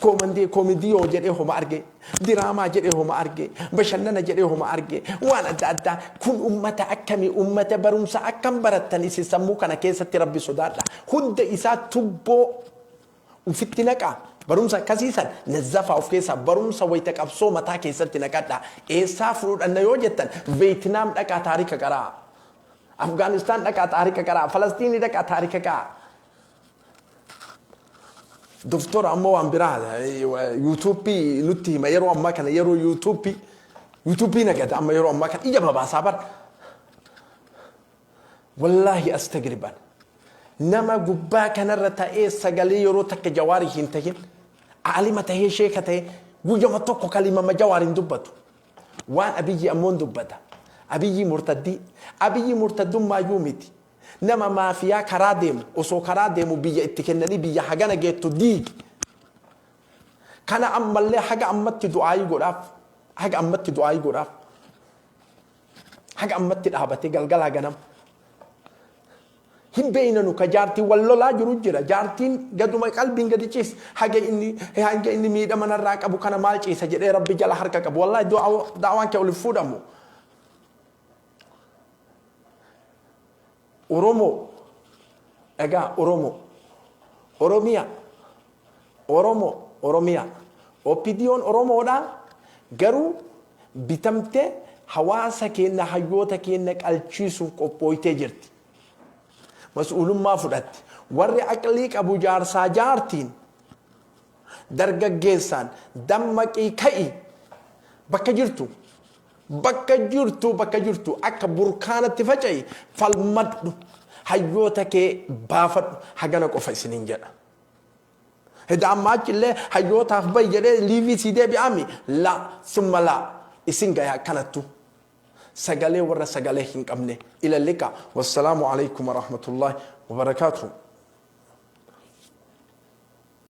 Koomandii koomidiyoo jedhee homa arge, diraamaa jedhee homa arge, bashannana jedhee homa arge, waan adda addaa. Kun ummata akkamii? Ummata barumsa akkam barattan isin sammuu kana keessatti? Rabbi sodaadha. Hunda isaa tubboo ufitti naqaa. Barumsa akkasiisan nazzafaa of keessaa, barumsa wayita qabsoo mataa keessatti naqadha. Eessaa fudhanna yoo jettan, Veetinaam dhaqaa taarika qaraa. Afgaanistaan dhaqaa taarika qaraa. Falastiinii dhaqaa taarika qaraa. Doktora ammoo waan biraa yuutuuppii nutti hima yeroo ammaa kana, yeroo yuutuuppii nagada amma yeroo ammaa kana ija babaasaa bara. Wallaahi astagriban, nama gubbaa kanarra ta'ee sagalee yeroo takka Jawaarii hin tahin, aalima tahee, sheeka tahee, guyyama tokko kalimama Jawaar hin dubbatu. Waan Abiyyi ammoo dubbata. Abiyyi murtaddii. Abiyyi murtaddummaa miti. Nama maafiyaa karaa deemu, osoo karaa deemu biyya itti kennanii biyya hagana geettu diigi. Kana ammallee haga ammatti du'aayii godhaaf. Haga ammatti du'aayii godhaaf. Haga ammatti dhaabatee galgalaa ganama. Hin beeynanu ka jaartiin wal lolaa jiru jira. Jaartiin gaduma qalbiin gadi ciis. Hanga inni miidhama narraa qabu kana maal ciisa jedhee Rabbi jala harka qabu. Wallaahi da'awaan kee ol fuudhamu. Oromoo dhagaa, Oromoo Oromiyaa, Oromoo Oromiyaa, OPDOn Oromoodha, garuu bitamtee hawaasa keenya, hayyoota keenya qalchiisuuf qophooytee jirti. Mas'uulummaa fudhatti. Warri aqlii qabu, jaarsaa jaartiin, dargaggeessaan, dammaqii ka'i, bakka jirtu bakka jirtu bakka jirtu akka burkaanatti faca'i, falmadhu, hayyoota kee baafadhu. Hagana qofa isiniin jedha. Heda amma achillee hayyootaaf bahi jedhee liivii sii deebi'aami, la summa la isin gaya akkanattu. Sagalee warra sagalee hin qabne ila liqa. Wassalaamu alaikum warahmatullahi wabarakaatuh.